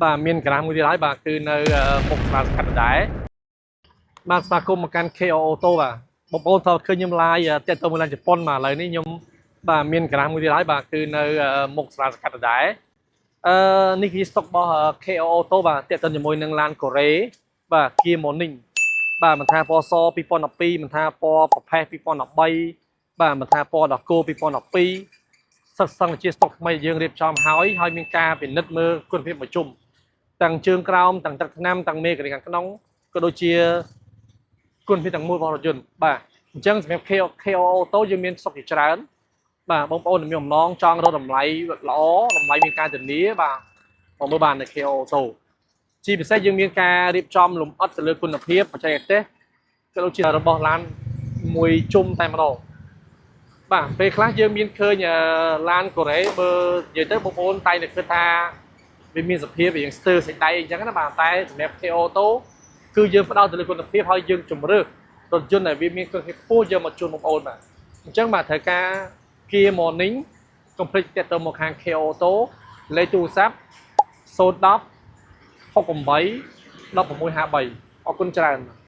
បាទមានក្រាស់មួយទៀតហើយបាទគឺនៅមុខសាលាសកាត់ដដែលបាទស្វាគមន៍មកកាន់ KO Auto បាទបងប្អូនថតឃើញខ្ញុំ live តាក់ទងមួយឡានជប៉ុនបាទឥឡូវនេះខ្ញុំបាទមានក្រាស់មួយទៀតហើយបាទគឺនៅមុខសាលាសកាត់ដដែលអឺនេះគឺ stock របស់ KO Auto បាទតាក់ទងជាមួយនឹងឡានកូរ៉េបាទ Kia Morning បាទមិនថាពណ៌ស2012មិនថាពណ៌ប្រផេះ2013បាទមិនថាពណ៌ដោះគោ2012សិតសឹងជាស្តុកថ្មីយើងរៀបចំហើយហើយមានការពិនិត្យមើលគុណភាពប្រជុំទាំងជើងក្រោមទាំងទឹកថ្នាំទាំងមេក្រិខាងក្នុងក៏ដូចជាគុណភាពទាំងមូលរបស់រថយន្តបាទអញ្ចឹងសម្រាប់ KO Auto យើងមានស្តុកជាច្រើនបាទបងប្អូនដែលមានបំណងចង់រកតម្លៃល្អតម្លៃមានការធានាបាទមកមើលបាននៅ KO Auto ជាពិសេសយើងមានការរៀបចំលម្អិតទៅលើគុណភាពបច្ចេកទេសក៏ដូចជារបស់ឡានមួយជុំតែម្ដងបាទពេលខ្លះយើងមានឃើញឡានកូរ៉េបើនិយាយទៅបងប្អូនតែងតែគិតថាវាមានសភាពរៀងស្ទើរសាច់ដៃអីចឹងណាបាទតែសម្រាប់ K Auto គឺយើងផ្ដោតទៅលើគុណភាពហើយយើងជំរើសរថយន្តដែលវាមានគុណភាពខ្ពស់យកមកជូនបងប្អូនបាទអញ្ចឹងបាទត្រូវការ Kia Morning កុំភ្លេចទាក់ទងមកខាង K Auto លេខទូរស័ព្ទ010 68 1653អរគុណច្រើន។